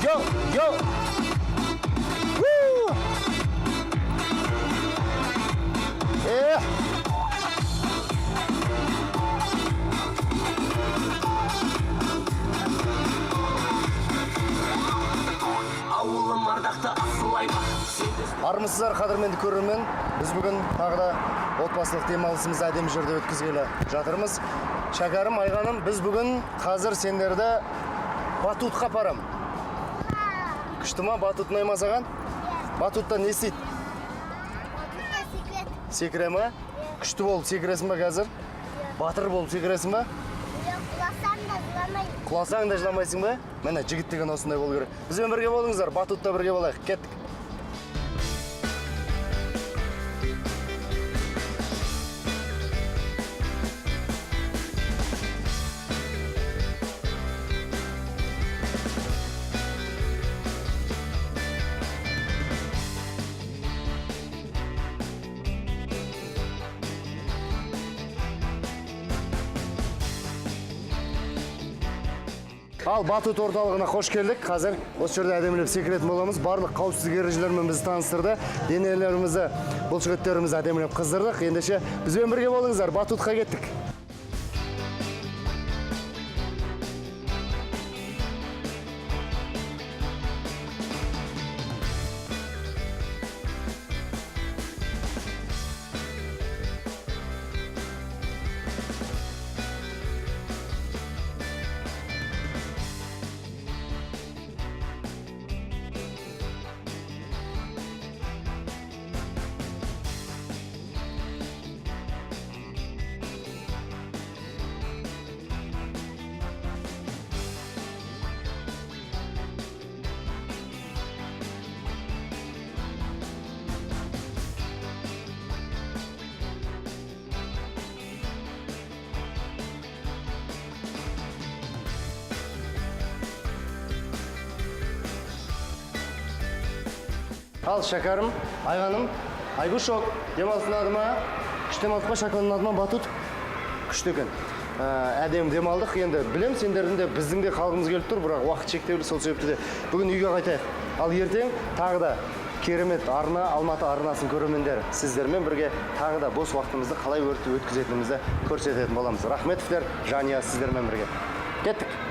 Йоу, йоу! Ву! Е! Ауылым ардақты асыл аймақ. Армысыздар, қадірменді көрермен. Біз бүгін тағы да отбасылық демалысымызды әдемі жерде өткізгелі жатырмыз. Шәкәрім, Айғаным, біз бүгін қазір сендерді батутқа апарам. Күшті ма? Батут ұнай ма саған? Батутта не істейді? Батутта секрет. Секіре ма? Күшті болып секіресің ба қазір? Батыр болып секіресің ба? Құласам да жыламаймын. Құласаң да жыламайсың ба? Міне, жігіт деген осындай болу керек. Бізбен бірге болыңыздар, батутта бірге болайық. Кеттік. Ал батут орталығына қош келдік. Қазір осы жерде әдемілеп секіретін боламыз. Барлық қауіпсіздік ережелерімен бізді таныстырды. Денелерімізді, бұлшықеттерімізді әдемілеп қыздырдық. Ендеше бізбен бірге болыңыздар. Батутқа кеттік. Ал Шәкәрім, Айғаным, Айгүшок, демалыс ұнады ма? Күшті демалдық па? Шәкәрім, ұнады ма батут? Күшті екен. Әдемі демалдық. Енді білем, сендердің де, біздің де қалғымыз келіп тұр, бірақ уақыт шектеулі, сол себепті де бүгін үйге қайтайық. Ал ертең тағы да керемет арна, Алматы арнасын көрермендер, сіздермен бірге тағы да бос уақытымызды қалай өткізетінімізді көрсететін боламыз. Рахметовтер, Жания сіздермен бірге. Кеттік.